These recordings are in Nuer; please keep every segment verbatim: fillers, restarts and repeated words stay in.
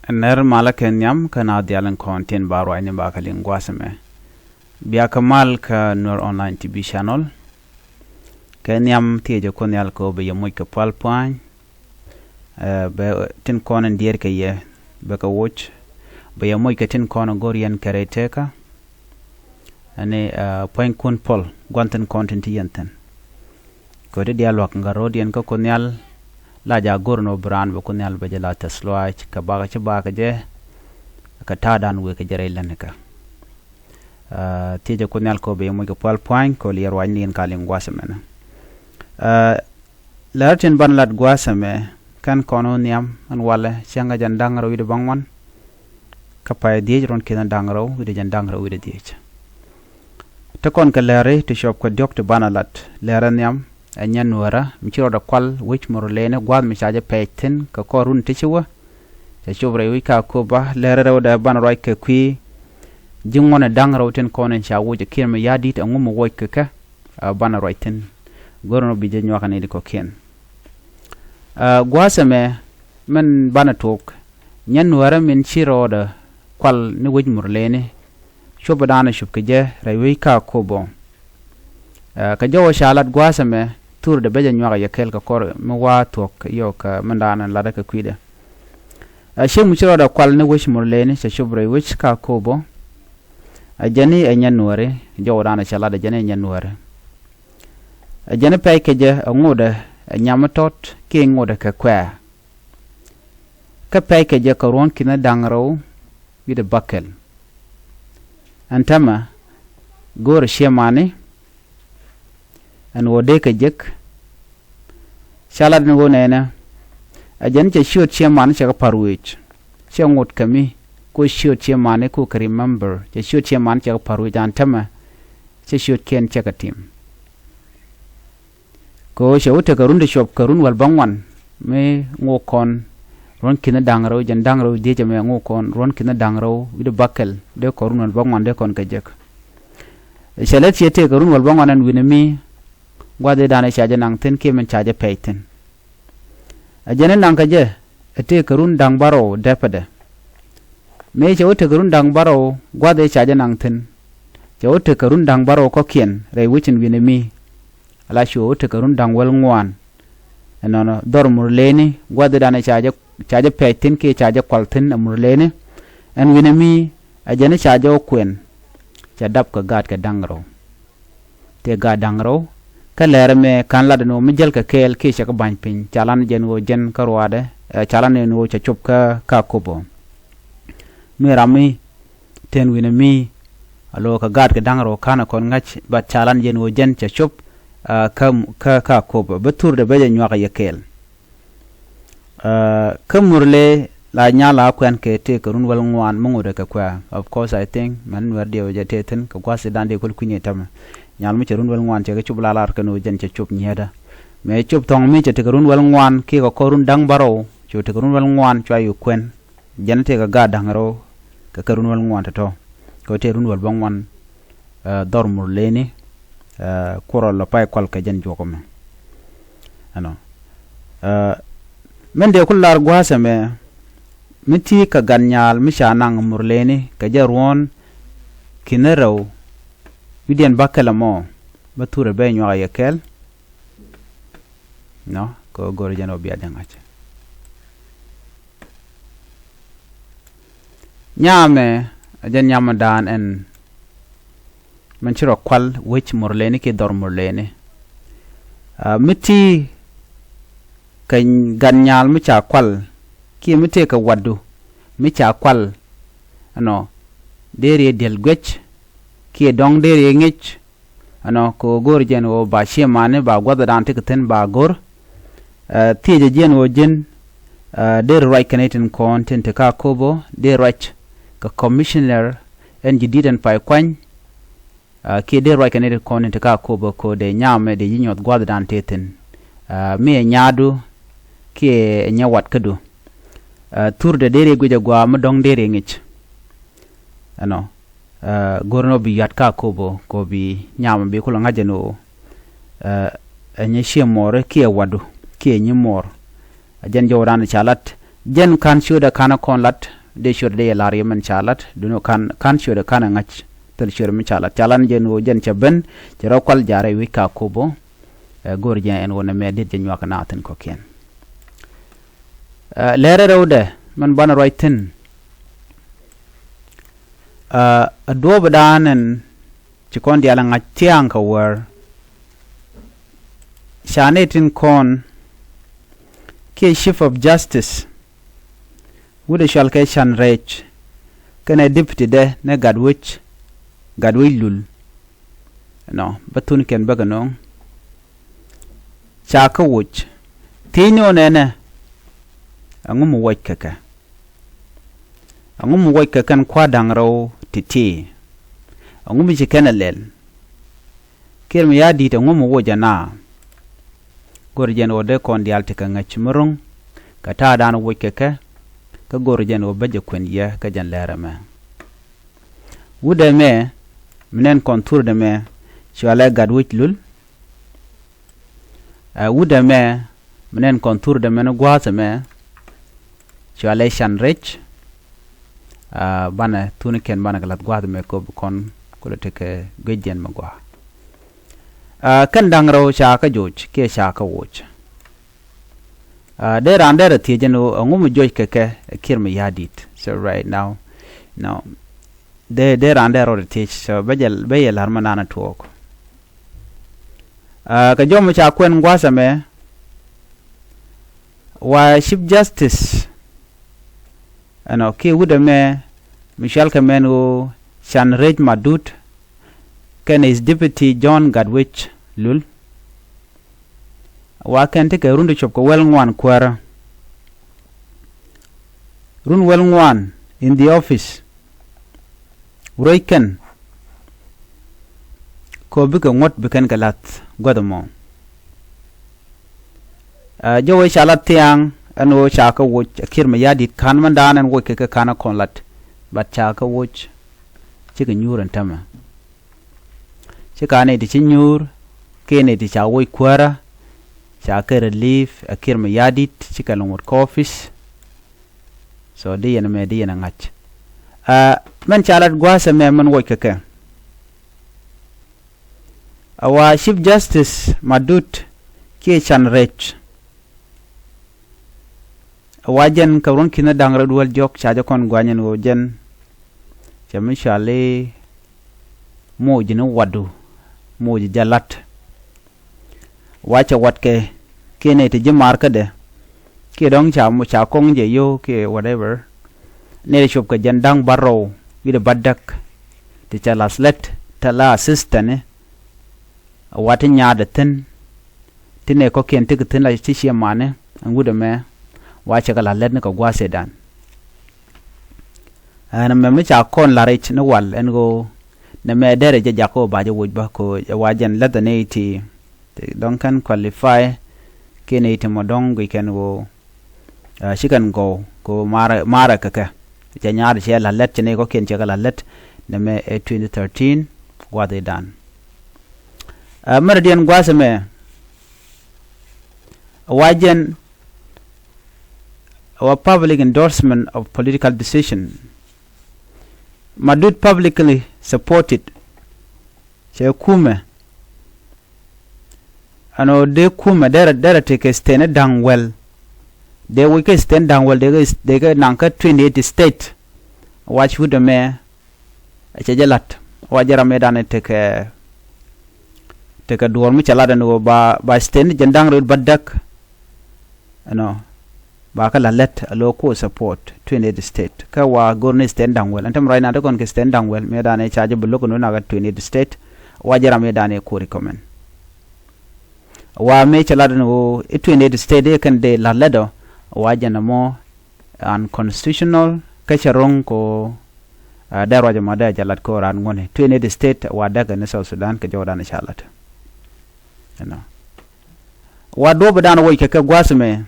Nɛr malä kɛ nhiam kä na dhial in kɔn tin ba ruacni ba kɛ liŋ gua̱a̱th ɛmɛ. Bia kɛ mal kä Nuer Online T V channel. Kɛ nhiam thiecä Kuoth Nhial kɛ ɣöö bɛ yɛ moc kɛ pual pua̱ny. Ɛ, bɛ tin kɔn in diɛɛr kɛ yɛ bɛ kɛ woc. Bɛ yɛ moc kɛ tin kɔn in go̱r yɛn kɛ rɛy tekä. Ɛni, ɛ, pua̱nykun puɔl gua̱n tin kɔn tin ti yɛn thi̱n. Kɛ ti diaal luak ŋa̱t ro̱o̱diɛn kä Kuoth Nhial. La ja̱ go̱r ni wä bi raan bɛ Kuoth Nhial bɛ jɛ la tɛth lɔaac kɛ bakɛ ci bakɛ jɛ. Kɛ ta̱a̱dan wëë kɛ jɛ rɛy länikä. Ɛ, thiecä Kuoth Nhial kɛ ɣöö bɛ yɛ moc kɛ pual pua̱ny kɛ ɣöö liɛɛr ruacni in ka liŋ gua̱a̱th ɛmɛnɛ. Ɛ, lɛr tin banɛ lat gua̱a̱th ɛmɛ kɛn kɔn wä nhiam ɛn walɛ cäŋ kɛ jɛn da̱ŋ rɛw wi̱cdɛ bäŋuan. Kä pay dhiec ruɔ̱n ki̱n da̱ŋ rɛw wi̱cdɛ jɛn da̱ŋ rɛw wi̱cdɛ dhiec. Te kɔn kɛ lɛri ti cuɔp kɛ diɔ̱k ti banɛ lat lɛrɛ nhiam. Ɛ nyɛ nuäärä mi ci rɔɔdɛ kual wec murleni gua̱a̱th mi ca jɛ pɛc thi̱n kɛ kɔr run ti ci wä. Cɛ cop rɛy wec ka kopa lɛrɛ rɛwdɛ banɛ ruac kɛ kui̱. Ji̱ ŋuɔ̱nɛ da̱ŋ rɛw tin kɔn in ca woc ɛ kiɛn mi ya̱di̱t ɛŋu mi woc kɛ kɛ. Ɛ banɛ ruac thi̱n. Go̱r ni bi jɛ nyuak ni di kɔ̱kiɛn. Ɛ gua̱a̱th ɛmɛ min banɛ tuɔk nyɛ nuäärä min ci rɔɔdɛ kual ni wec murleni. Cup ɛ da̱a̱n ɛ cup kɛ jɛ rɛy wec ka kop ɔ. Ɛ kɛ jɔwä ca lat gua̱a̱th ɛmɛ thurdɛ bɛ jɛ nyuak ɛ yɛ kɛl kɛ kɔr mi wa̱a̱ thuɔ̱k yɔk kɛ min da̱a̱n ɛ latdä kɛ kui̱dɛ. Ɛ ciek mi ci rɔɔdɛ kual ni wec murleni cɛ cup rɛy wec ka kop ɔ. Ɛ jɛni ɛ nyɛ nuääri jɔwä da̱a̱n ɛ cɛ lat ɛ jɛni ɛ nyɛ nuääri. Ɛ jɛni pɛc kɛ jɛ ɛ ŋotdɛ ɛ nyam mi tɔt kiɛ ŋotdɛ kɛ kuɛ̈ɛ̈. Kä pɛc kɛ jɛ kɛ ruɔ̱n ki̱n da̱ŋ rɛw wi̱cdɛ bäkɛl. Ɛn täämɛ go̱o̱rɛ ciëmani ɛn ɣöö dee kɛ jek. Ca lat ɛn ɣöö nɛnɛ ɛ jɛn cɛ ciöt ciëmani cɛ kɛ pa̱r wec. Cɛ ŋot kɛ mi ko ciöt ciëmani ko kɛ remember cɛ ciöt ciëmani cɛ kɛ pa̱r wec ɛn täämɛ cɛ ciötkiɛn cɛ kɛ tim. Kɛ ɣöö cɛ wä tekɛ run ti cuɔp kɛ run wäl bäŋuan mi ŋok kɔn ruɔ̱n ki̱n da̱ŋ rɛw jɛn da̱ŋ rɛw dhiec ɛmɛ ŋok kɔn ruɔ̱n ki̱n da̱ŋ rɛw wi̱cdɛ bäkɛl dee kɔn run wäl bäŋuan dee kɔn kɛ jek. Cɛ lät ciɛ tekɛ run wäl bäŋuan ɛn wi̱nɛ mi gua̱th i̱ da̱a̱n i̱ ca jɛ naŋ thi̱n kiɛ min ca jɛ pɛc thi̱n. Ɛ jɛn i̱ naŋ kɛ jɛ ɛ tekɛ run da̱ŋ bärɔw dɛpɛdɛ. Mëë cɛ wä tekɛ run da̱ŋ bärɔw gua̱th i̱ ca jɛ naŋ thi̱n. Cɛ wä tekɛ run da̱ŋ bärɔw kɔ̱kiɛn rɛy wecin wi̱nɛ mi. Ala cu wä tekɛ run da̱ŋ wäl ŋuan. Ɛnɔnɔ dhɔr murleni gua̱th i̱ da̱a̱n i̱ ca jɛ ca jɛ pɛc thi̱n kiɛ ca jɛ kual thi̱n ɛ murleni. Ɛn wi̱nɛ mi ɛ jɛn i̱ ca jɛ wä kuɛn. Cɛ dap kɛ gaat kɛ da̱ŋ rɛw. Tëë gaat da̱ŋ rɛw kä lɛr ɛmɛ ka̱n lat ɛn ɣöö mi jäl kɛ kɛɛl kiɛ cɛ kɛ ba̱ny piny ca lan jɛn ɣöö jɛn kä ruaadɛ. Ɛ ca lan ɛn ɣöö cɛ cop kä ka kopo. Mi ram mi ten wi̱nɛ mi a lo̱o̱ kɛ gaat kɛ da̱ŋ rɛw ka̱n ɛ kɔn ŋa̱c bat ca lan jɛn ɣöö jɛn cɛ cop. Kä kä ka kopo bä thurdɛ bä jɛ nyuak ɛ yɛ kɛɛl. Kä murle la nyal la kuɛn kɛ tëë kɛ run wäl ŋuan mi ŋut ɛ kɛ kuɛ. Of course I think mɛn nuɛr diɛw jɛ tëë thi̱n kɛ gua̱th i̱ da̱ŋ dee kuäl kui̱ny ɛ tämɛ. Nyal mi cɛ run wäl ŋuan cɛ kɛ cop la lar kɛn ɣöö jɛn cɛ cop nyiɛtdä. Mëë cop thɔ̱ŋ mi cɛ tekɛ run wäl ŋuan kiɛ kɛ kɔr run da̱ŋ bärɔw cɛ tekɛ run wäl ŋuan cua yi kuɛn. Jɛn tëë kɛ gaat da̱ŋ rɛw kɛ kɛ run wäl ŋuan tɔ̱tɔ̱ kɛ tëë run wäl bäŋuan. Dhɔr murleni. Kurɔ lɔ pay kual kɛ jɛn juɔk ɛmɛ. Ɛnɔ min dee ku lar gua̱a̱th ɛmɛ mi ti kɛ gat nyaal mi ca naŋ murleni kɛ jɛ ruɔ̱ɔ̱n ki̱n rɛw. Wi̱diɛn bäkɛl ɛmɔ bä thurɛ bɛ nyuak a yɛ kɛɛl. Nɔ kɛ ɣöö go̱o̱rɛ jɛn ɣöö bia jɛ ŋa̱c. Nyamɛ a jɛn nyamɛ daan ɛn min ci rɔ kual wec murleni kiɛ dhɔr murleni. Mi ti kɛ gat nyaal mi ca kual kiɛ mi tëë kɛ watdu mi ca kual. Ɛnɔ deri ɛ diɛl guec kiɛ dɔ̱ŋ deri ɛ ŋic. Ɛnɔ kɛ ɣöö go̱o̱r jɛn ɣöö ba ciëmani ba gua̱thdan ti kɛ thi̱n ba go̱r. Thiecɛ jiɛn ɣöö ji̱n deri ruac kɛn i̱ tin kɔn tin ti ka kobo deri ruac kɛ commissioner ɛn ji̱ di̱t ɛn pay kuany. Kiɛ deri ruac kɛn i̱ tin kɔn tin ti ka kobo kɛ ɣöö dee nyamɛ dee ji̱ nyuɔth gua̱thdan ti thi̱n. Mi ɛ nyaadu kiɛ ɛ nyɛ watkädu. Thurdɛ deri guic ɛ gua̱a̱ mi dɔ̱ŋ deri ŋic. Ɛnɔ go̱r ni ɔ bi yat ka kobo kɛ ɔ bi nyam bi kulɛ ŋa̱c ɛn ɣöö ɛ nyɛ ciɛ mɔɔri kiɛ wadu kiɛ nyi mɔɔr. Ɛ jɛn jɔwdan ca lat Jɛn ka̱n ciötdɛ ka̱n ɛ kɔn lat, dee ciötdɛ dee yɛ la̱r yɛ mɛn ca lat, duŋni ka̱n, ka̱n ciötdɛ ka̱n ɛ ŋa̱c, thil ciötdɛ mi ca lat. Ca lat ni jɛn ɣöö jɛn cɛ ben, cɛ rɔ kual ja̱rɛ wi̱c ka kobo, ɛ, go̱r jɛn ɛn ɣöö nɛmɛ dit jɛ nyuak na thi̱n kɔ̱kiɛn. Ɛ, lɛrɛ rɛwdɛ, mɛn banɛ ruac thi̱n. Ɛ, ɛ duɔ̱ɔ̱p dan ɛn ci kɔn diaal ɛ ŋa̱c thia̱a̱ŋ kɛ wäär. Ca nɛy tin kɔn kiɛ Chief of Justice, wut ɛ cɔal kɛ Can Rɛc, kɛnɛ deputy dɛ ni Gatwec, Gatwec Lul. Nɔ, bä thun kɛn bä kɛ no̱o̱ŋ. Ca kä woc. Thiecni ɣöö nɛnɛ, ɛŋu mi woc kɛ kɛ? Ɛŋu mi woc kɛ kɛn kua̱r da̱ŋ rɛw ti̱ti̱? Ɛŋu mi ci kɛn ɛ lɛl? Kiir mi ya̱r di̱i̱t ɛŋu mi woc ɛna? Go̱r jɛn ɣöö dee kɔn diaal ti kɛ ŋäc mi ro̱ŋ kɛ ta̱a̱dan woc kɛ kɛ, kä go̱r jɛn ɣöö bä jɛ kuën yɛ kä jɛn lɛr ɛmɛ. Wut ɛmɛ mi nɛn kɔn thur dɛmɛ, cɔalɛ Gatwec Lul. Ɛ, wut ɛmɛ mi nɛn kɔn thur dɛmɛ ni gua̱a̱th ɛmɛ, cɔalɛ Can Rɛc. Ɛ, banɛ thun kɛn banɛ kɛ la̱th gua̱a̱th ɛmɛ kɛ bi kɔn kulɛ tekɛ guic jɛn mi gua̱a̱. Ɛ, kɛn da̱ŋ rɛw ca kä joc kiɛ ca kä woc. Ɛ, dee raan dee rɛ thiec ɛn ɣöö ɛŋu mi joc kɛ kɛ ɛ Kiir mi ya̱r di̱i̱t. So right now, no. Dee, dee raan dee rɔ rɛ thiec, so bä jɛ, bä yɛ la̱r mi naan ɛ tuɔɔk. Ɛ, kɛ jɔm mi ca kuɛn gua̱a̱th ɛmɛ, wa Chief Justice, ɛnɔ, kiɛ wut ɛmɛ mi cɔal kɛ mɛn ɣöö Can Rɛc Madut, kɛnɛ his deputy John Gatwec Lul. Wa kɛn tekɛ run ti cop kɛ wäl ŋuan kuäärä. Run wäl ŋuan in the office. Ruec kɛn kɛ ɣöö bikɛ ŋuɔ̱t bi kɛn kɛ la̱th guäth ɛmɔ. Ɛ, jɔwɛ ca lat thia̱a̱ŋ ɛn ɣöö ca kä woc ɛ Kiir mi ya̱r di̱i̱t ka̱n mɛn da̱a̱n ɛn woc kɛ kɛ ka̱n ɛ kɔn lat. But ca kä woc cikɛ nyuur ɛn tämɛ. Ci ka̱n nɛy ti ci nyuur kiɛ nɛy ti ca woc kuäärä, ca kɛ relieve ɛ Kiir mi ya̱r di̱t, cikɛ lɛ ŋot kä office. So di yɛn ɛmɛ di yɛn ɛ ŋa̱c. Ɛ, mɛn ca lat gua̱a̱th ɛmɛ mɛn woc kɛ kɛ. Ɛ wa Chief Justice Madut kiɛ Can Rɛc. Ɛ wa jɛn kɛ ruɔ̱n ki̱n da̱ŋ rɛw duel jɔk ca jɛ kɔn gua̱ny ɛn ɣöö jɛn cɛ mi cɔal i̱ moc ni watdu, moc jɛ la̱t. Wa cɛ watkɛ kiɛ nɛy ti ji̱ ma̱a̱r kädɛ kiɛ dɔ̱ŋ ca, ca kɔŋ jɛ yio̱w kiɛ whatever. Nɛy ti cop kɛ jɛn da̱ŋ bärɔw wi̱cdɛ bädäk ti cɛ la̱th lät te la assistant ni. Ɛ wa ti nyaatdɛ thi̱n ti nɛy kɔ̱kiɛn tekɛ thi̱n la ti ciɛ mani ɛn wut ɛmɛ. Wa cɛ kɛ la̱th lät ni kɛ gua̱a̱th ëëdan. Ɛn ɛmɛ mi ca kɔn la̱r i̱c ni wal ɛn ɣöö nɛmɛ derɛ jɛ jak ɣöö ba jɛ woc bä kɛ ɣöö ɛ wa jɛn läthɛ nɛy ti, ti dɔ̱ŋ kɛn qualify kiɛ nɛy ti mɔ dɔ̱ŋ guic kɛn ɣöö, ɛ, ci kɛn gɔw kɛ ɣöö marɛ, marɛ kɛ kɛ. Cɛ nyaar cɛ la̱th lät, cɛ nɛy kɔ̱kiɛn cɛ kɛ la̱th lät. Nɛmɛ ɛ twenty thirteen gua̱a̱th ëëdan. Ɛ, mɛrɛ diɛn gua̱a̱th ɛmɛ. Ɛ wa jɛn, ɛ wa public endorsement of political decision. Madut publicly supported. Cɛ kumɛ. Ɛn ɣöö dee kumɛ derɛ, derɛ tekɛ state ni da̱ŋ wäl. Dee woc kä state da̱ŋ wäl, dee kɛ, dee kɛ naŋ kä twenty eight state. Wac wut ɛmɛ, ɛ cɛ jɛ la̱t. Wac jɛ ram ëëdan tekɛ, tekɛ duɔ̱ɔ̱r mi cɛ la̱t ɛn ɣöö ba, ba state ni jɛn da̱ŋ rɛw bädäk. Ɛnɔ, ba kä la̱th lät a lo̱ ku support twenty eight state. Kä wa go̱r ni state da̱ŋ wäl. Ɛn tämɛ ruacna ti kɔn kɛ state da̱ŋ wäl. Mëë danɛ ca jɛ bi lo̱k ni wä nakä twenty eight state. Wa jɛ ram mëë danɛ ku recommend. Wa mëë cɛ lat ni ɣöö i̱ twenty eight state i̱ kɛn dee la̱th lät ɔ. Wa jɛ nɔmɔ unconstitutional kä cɛ ro̱ŋ kɛ ɣöö, ɛ, dee ruac ɛmɔ dee jɛ lat kɛ ɣöö raan ŋuɔ̱ni. Twenty eight state wa dee kɛ ni South Sudan kɛ jɔwdan ca lat. Ɛnɔ. Wa duɔ̱ɔ̱p dan woc kɛ kɛ gua̱a̱th ɛmɛ.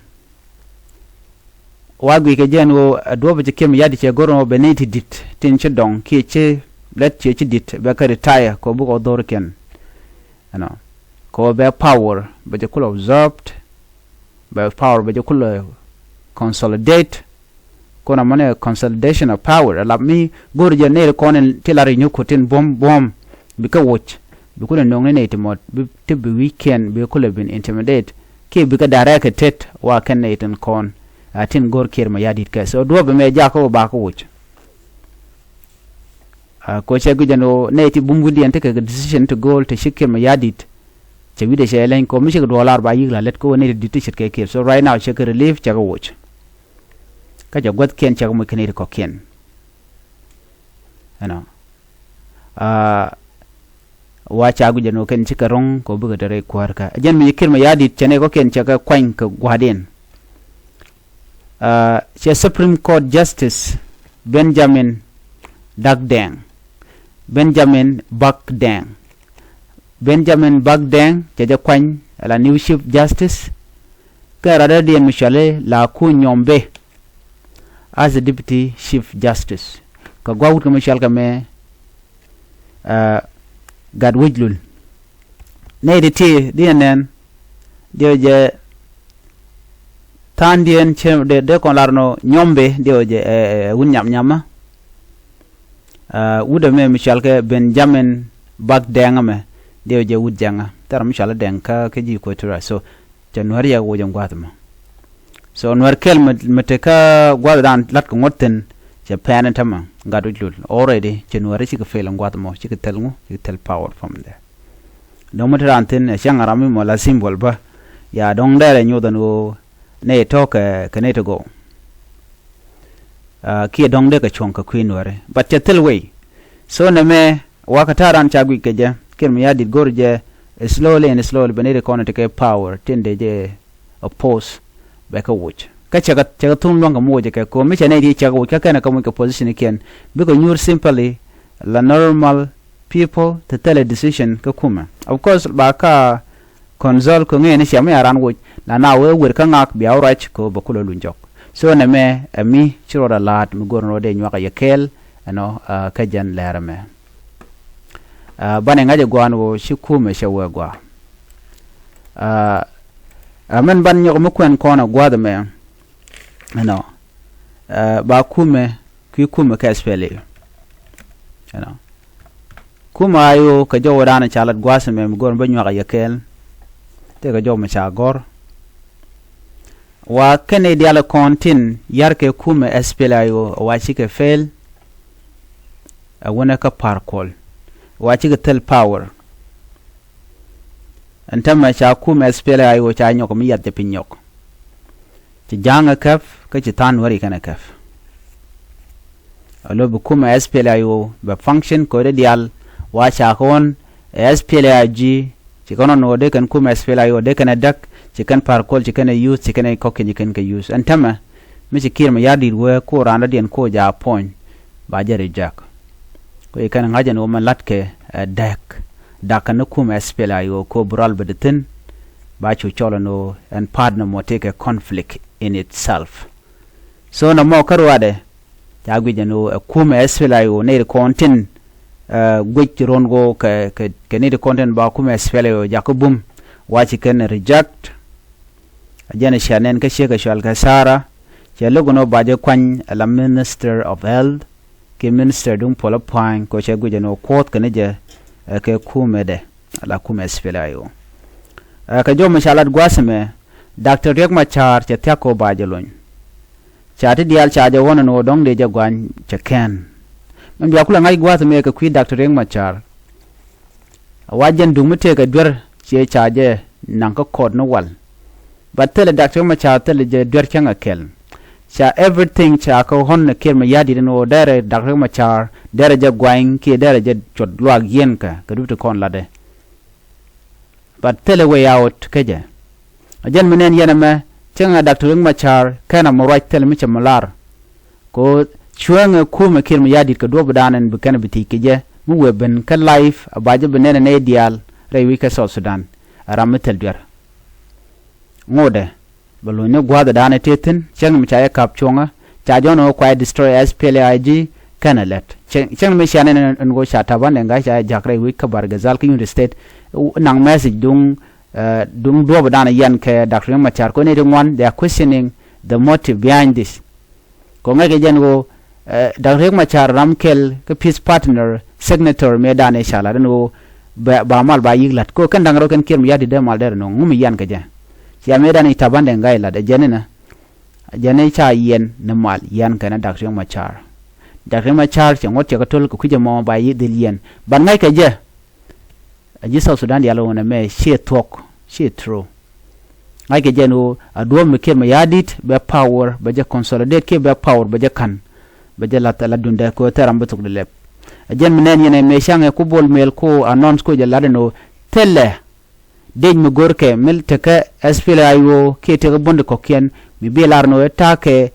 Wa guic kɛ jɛn ɣöö ɛ duɔ̱ɔ̱p ci Kiir mi ya̱r di̱t cɛ go̱r ɛmɔ bɛ nɛy ti di̱t tin ci dɔ̱ŋ kiɛ ci lät ciɛ ci di̱t bɛ kɛ retire kɛ ɣöö bikɛ wä dho̱rikiɛn. Ɛnɔ. Kɛ ɣöö bɛ power bɛ jɛ kulɛ absorbed, bɛ power bɛ jɛ kulɛ consolidate. Kɔn amɔnɛ consolidation of power, a lap mi go̱o̱r jɛ nɛy ti kɔn in ti lar inyuku tin buɔ̱m buɔ̱m, bikɛ woc, bi kulɛ no̱ŋni nɛy ti mɔ ti bi wi̱i̱kiɛn bi kulɛ bin intimidate kiɛ bikɛ direct kɛ tet wa kɛn nɛy tin kɔn a tin go̱o̱r Kiir Mayardit kɛ. So duɔ̱ɔ̱p ɛmɛ jakä wä bakä woc. Ko cɛ guic ɛn ɣöö nɛy ti bum wi̱diɛn tekɛ kɛ decision ti go̱o̱l ti ci Kiir Mayardit. Cɛ wi̱dɛ cɛ leny ko mi cikɛ duɔɔlar ba yi̱k la lät ko wä nɛy ti di̱t ti ce̱tkɛ Kiir. So right now cɛ kɛ relief cɛ kɛ woc. Kä cɛ guäthkiɛn cɛ kɛ moc kɛ nɛy ti kɔ̱kiɛn. Ɛnɔ. Wa ca guic ɛn ɣöö kɛn cikɛ ro̱ŋ kɛ ɣöö bikɛ te rɛy kuäärkä. Ɛ jɛn mi ci Kiir Mayardit cɛ nɛy kɔ̱kiɛn cɛ kɛ kuany kɛ gua̱a̱thdiɛn. Cɛ Supreme Court Justice Benjamin Dak Deng. Benjamin Bak Deng. Benjamin Bak Deng cɛ jɛ kuany ala new Chief Justice. Kɛ radɔ̱diɛn mi cɔali la ku nyɔm be as a Deputy Chief Justice. Kɛ gua̱a̱th wut kɛ mi cɔal kɛ mɛ Gat Wec Lul. Nɛy ti ti diɛn nɛn diɛ jɛ tha̱a̱ŋdiɛn cɛ dee kɔn lar nɔ nyɔm be diɛ jɛ ɛ wut nyam nyamä. Wut ɛmɛ mi cɔal kɛ Benjamin Bak Deng ɛmɛ diɛ jɛ wut jɛŋä thɛr mi cɔal Deng kä kä ji̱ Equatoria. So cɛ nuäär yɛ woc ɛn gua̱a̱th ɛmɔ. So nuäär kɛl mi te kä gua̱a̱th dan la̱t kɛ ŋuɔ̱t thi̱n cɛ pɛn ɛn tämɛ Gat Wec Lul already cɛ nuäär cikɛ fail ɛn gua̱a̱th ɛmɔ cikɛ thil ŋu cikɛ thil power from there. Dɔ̱ŋ mi te raan thi̱n ɛ cäŋ ram mi mɔ la symbol bä ya dɔ̱ŋ dɛrɛ nyoth ɛn ɣöö nɛy tɔ̱ kɛ kɛ nɛy ti gɔw. Kiɛ dɔ̱ŋ dee kɛ cuɔ̱ŋ kɛ kui̱ nuääri but cɛ thil wei. So nɛmɛ wakä ta̱a̱ raan ca guic kɛ jɛ Kiir Mayardit go̱r jɛ slowly and slowly bɛ nɛy ti kɔn ti kɛ power tin dee jɛ oppose bɛ kɛ woc. Kä cɛ kɛ thun luäŋ kɛ mi woc kɛ ko̱o̱m mi cɛ nɛy ti cɛ kɛ woc kä kɛn kɛ moc kɛ position kiɛn bikɛ nyuur simply la normal people ti thilɛ decision kä kumɛ. Of course ba ka consult kɛ ŋɛɛni cɛ mi a ran woc la na wee wer kä ŋak bia wä ruac kɛ bɛ kulɛ luny jɔk. So nɛmɛ ɛ mi ci rɔɔdɛ la̱a̱t mi go̱r ni rɔɔdɛ nyuak a yɛ kɛɛl ɛnɔ kä jɛn lɛɛr ɛmɛ. Banɛ ŋa̱c ɛ gua̱a̱n ɣöö ci kumɛ cɛ wee gua̱a̱. Ɛ mɛn ban nyɔk mi kuɛn kɔn ɛ gua̱a̱th ɛmɛ ɛnɔ ba kumɛ kui̱ kumɛ kɛ SPLA. Ɛnɔ kumɛ a yo̱o̱ kɛ jɔw dan ca lat gua̱a̱th ɛmɛ mi go̱r mi bä nyuak a yɛ kɛɛl. Tëë kɛ jɔw mi ca gɔ̱r wa kɛn i̱ diaal kɔn tin yar kɛ kumɛ SPLA a yo̱o̱ wa cikɛ fail. Ɛ wunɛ kä Par Kuol wa cikɛ thil power. Ɛn tämɛ ca kumɛ SPLA a yo̱o̱ ca nyɔk mi yath jɛ piny nyɔk. Ci ja̱a̱ŋ ɛ käp kä ci tha̱a̱ŋ nuääri kɛn ɛ käp. Alo bi kumɛ SPLA-IO bɛ function kɛ ɣöö dee diaal wa ca kɛ ɣɔ̱n ɛ SPLA-IG. Ci kɛn ɣɔ̱n ɣöö dee kɛn kumɛ SPLA-IO dee kɛn ɛ däk ci kɛn Par Kuol ci kɛn ɛ use ci kɛn ɛ kɔ̱kiɛn ci kɛn kɛ use. Ɛn tämɛ mi ci Kiir Mayardit wee ko raan dɔ̱diɛn ko jaak puɔ̱ny ba jɛ reject. Ko ci kɛn ŋa̱c ɛn ɣöö mɛn la̱tkɛ ɛ däk da̱k kɛn ni kumɛ SPLA-IO ko bi rɔal bɛ di thi̱n. Ba cu cɔl ɛn ɣöö ɛn partner mɔ tëëkɛ conflict in itself. So nɔmɔ kä ruaadɛ ca guic ɛn ɣöö ɛ kumɛ SPLA-IO nɛy ti kɔn tin guic ci ruɔ̱n ɣöö kɛ kɛ nɛy ti kɔn tin ba kumɛ SPLA-IO jakä bum. Wa ci kɛn reject. A jɛn cia nɛn kä ciek kɛ cual kɛ Sara cɛ lo̱k ɛn ɣöö ba jɛ kuany ala Minister of Health kiɛ Minister duŋ puɔl a pua̱ny kɛ cɛ guic ɛn ɣöö kuɔth kɛn jɛ kɛ kumɛdɛ. Ala kumɛ SPLA-IO. Ɛ kɛ jɔw mi ca lat gua̱a̱th ɛmɛ Doctor Riek Machar cɛ thia̱k kɛ ɣöö ba jɛ lony. Ca ti diaal ca jɛ ɣɔ̱n ɛn ɣöö dɔ̱ŋ dee jɛ gua̱ny cɛ kɛn. Min bia kulɛ ŋa̱c gua̱a̱th ɛmɛ kɛ kui̱ Doctor Riek Machar. Wa jɛn duŋ mi tëëkɛ duer ciɛ ca jɛ naŋ kä kɔɔt ni wal. But thilɛ Doctor Riek Machar thilɛ jɛ duer cäŋ ɛ kɛl. Ca everything ca kɛ ɣɔ̱n ɛ Kiir Mayardit ɛn ɣöö derɛ Doctor Riek Machar derɛ jɛ gua̱ny kiɛ derɛ jɛ cuɔt luaak yieen kɛ kɛ dup ti kɔn latdɛ. But thilɛ way out kä jɛ. A jɛn mi nɛn yɛn ɛmɛ cäŋ ɛ Doctor Riek Machar kɛn a mi ruac thilɛ mi cɛ mi lar. Kɛ ɣöö cuäŋɛ kumɛ Kiir Mayardit kɛ duɔ̱ɔ̱pdan ɛn bi kɛn bi thiec kɛ jɛ mi wëë ben kä live a ba jɛ bi nɛn ɛ nɛy diaal rɛy wi̱c kä South Sudan. A ram mi thil duer. Ŋotdɛ bɛ lony ni gua̱a̱th ɛ da̱a̱n ɛ tëë thi̱n cäŋ mi ca jɛ ka̱p cuɔ̱ŋä ca jɔ̱ɔ̱n ɛ ɣöö kua jɛ destroy SPLA-IG kɛn ɛ lät. Cäŋ mi cia nɛn ɛn ɣöö ca Taban Deng Gai ca jɛ ja̱k rɛy wi̱c kä Bahr el Ghazal kä Unity State. Naŋ message duŋ duŋ duɔ̱ɔ̱pdan ɛ yɛn kɛ Doctor Riek Machar kɛ ɣöö nɛy ti ŋuan they are questioning the motive behind this. Kɔ ŋäc kɛ jɛn ɣöö Dak Riek Machar ram kɛl kä peace partner, signatory mëë dan ëë ca lat ɛn ɣöö ba mal ba yi̱k la̱t kɛ ɣöö kɛn da̱ŋ rɛw kɛn Kiir Mayardit dee mal derɛ nööŋ ŋu mi yian kɛ jɛ. Cia mëë dan i̱ Taban Deng Gai lat ɛ jɛn inɛ, ɛ jɛn i̱ ca yiɛn ni mal yian kɛn ɛ Dak Riek Machar. Dak Riek Machar cɛ ŋuɔ̱t cɛ kɛ töl kɛ kui̱c ɛmɔ ba yi̱ dhil yiɛn, but ŋäc kɛ jɛ. A ji̱ South Sudan diaal ɣöö nɛmɛ ciɛ thuɔ̱k, ciɛ true. Ŋa̱ckɛ jɛn ɣöö a duɔ̱ɔ̱p mi Kiir Mayardit bɛ power bɛ jɛ consolidate kiɛ bɛ power bɛ jɛ ka̱n, bɛ jɛ la̱th ala duundɛ kɛ ɣöö thil ram bi thok di lɛp. A jɛn mi nɛn yɛn ɛ mëë ca̱ŋɛ ku Bol Mel ku announce ku jɛ lat ɛn ɣöö thilɛ dec mi görkɛ mi tekɛ S P L A I O kiɛ tekɛ buɔ̱ndi kɔ̱kiɛn mi bi lar ɛn ɣöö ɛ ta̱a̱ kɛ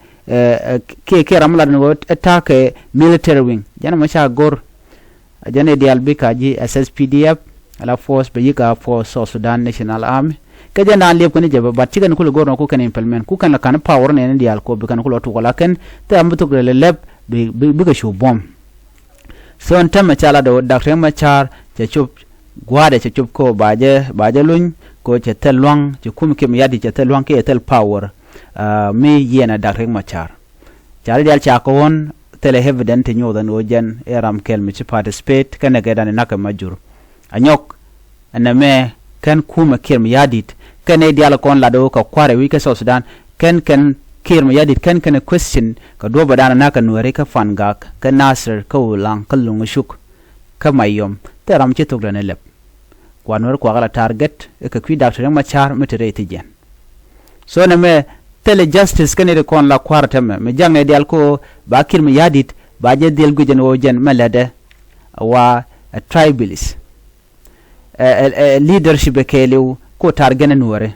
kiɛ kiɛ ram mi lar ɛn ɣöö ɛ ta̱a̱ kɛ military wing. Jɛn ɛmɔ ca gör. A jɛn i̱ diaal bikɛ a ji̱ S S P D F, ala force bɛ yi̱k a force South Sudan National Army. Kä jɛn daan liɛp kɛn i̱ jɛ bä, but cikɛn kulɛ go̱r nɔ ku kɛn implement ku kɛn la ka̱n power nɛn i̱ diaal kop bi kɛn kulɛ tuɔk la kɛn thil ram bi thok rɛl lɛp bikɛ cu buɔ̱m. So ɛn tämɛ ca lat ɣöö Dak Riek Machar cɛ cop gua̱a̱dɛ cɛ cop ko ba jɛ ba jɛ luny ko cɛ thil lua̱ŋ cɛ kum Kiir Mayardit cɛ thil lua̱ŋ kiɛ thil power. Mi yiɛn a Dak Riek Machar. Ca ri diaal ca kɛ ɣɔ̱n thilɛ evident ti nyoth ɛn ɣöö jɛn ɛ ram kɛl mi ci participate kɛnɛ kɛ dan inakä ma jur. A nyɔk ɛn ɛmɛ kɛn kumɛ Kiir Mayardit kɛn ɛ diaal kɔn lat ɣöö kɛ kua̱r ɛ wi̱c kä South Sudan kɛn kɛn Kiir Mayardit kɛn kɛn ɛ question kɛ duɔ̱pɛ dan inakä Nuɛri kä Fangak kä Nasir kä Ulaŋ kä Luŋ Cuk kä Mayom thil ram ci thok dan ɛ lɛp. Kuan wär kuak ala target ɛ kɛ kui̱ Dak Riek Machar mi te rɛy thi̱jiɛn. So nɛ mɛ thilɛ justice kɛn iri kɔn la kua̱r tɛmɛ mi jak nɛ dial ko ba Kiir Mayardit ba jɛ dhil guic ɛn ɣöö jɛn mɛ lätdɛ wa ɛ tribalist. Ɛ leadership ɛ kɛɛliw ko target ɛ Nuɛri.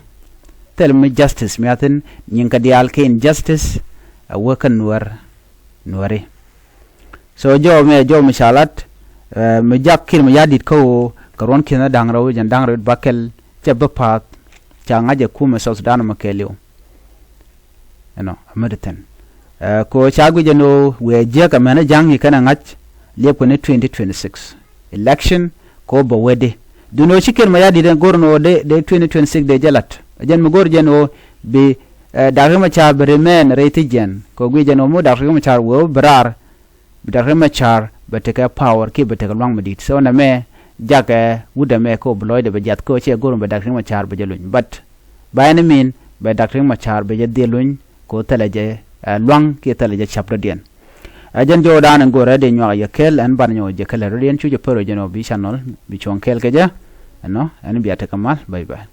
Thilɛ mi justice mi athin nyiŋ kɛ dial kɛ injustice ɛ wä kä Nuɛr Nuɛri. So jɔw mɛ jɔw mi ca lat mi jak Kiir Mayardit kä ɣöö kɛ ruɔ̱n ki̱n da̱ŋ rɛw jɛn da̱ŋ rɛw ba kɛl cɛ bä pa̱a̱th ca ŋa̱c ɛ kumɛ South Sudan mɛ kɛɛliw. Ɛnɔ a mät thi̱n. Kɛ ɣöö ca guic ɛn ɣöö wëë jiäk ɛmɛn ɛ ja̱ŋ i̱ kɛn ɛ ŋa̱c liɛp kɛ ni twenty twenty six election kɛ ɣöö bɛ wetdi. Duundɛ ɣöö ci Kiir Mayardit ɛn go̱r ɛn ɣöö dee twenty twenty six dee jɛ la̱t ɛ jɛn mi go̱r jɛ ɛn ɣöö bi Dak Riek Machar bi remain rɛy thi̱jiɛn kɛ ɣöö guic ɛn ɣöö mi Dak Riek Machar wee wä bi raar bi Dak Riek Machar bɛ tekɛ power kiɛ bɛ tekɛ lua̱ŋ mi di̱i̱t. So nɛmɛ jakɛ wut ɛmɛ kä bi lɔcdɛ bɛ jiath kä cɛ go̱r mi bɛ Dak Riek Machar bɛ jɛ luny. But by any mean bɛ Dak Riek Machar bɛ jɛ dhil luny kä thilɛ jɛ lua̱ŋ kiɛ thilɛ jɛ cap rɔ̱diɛn. Ɛ jɛn jɔwdan in go̱rɛ dee nyuak yɛ kɛl ɛn ban nyɔk jɛ kɛl rɔ̱diɛn cu jɛ pär jɛn ɔ bi channel bi cuɔ̱ŋ kɛl kɛ jɛ. Ɛnɔ ɛn bia tekɛ mal. Bye bye.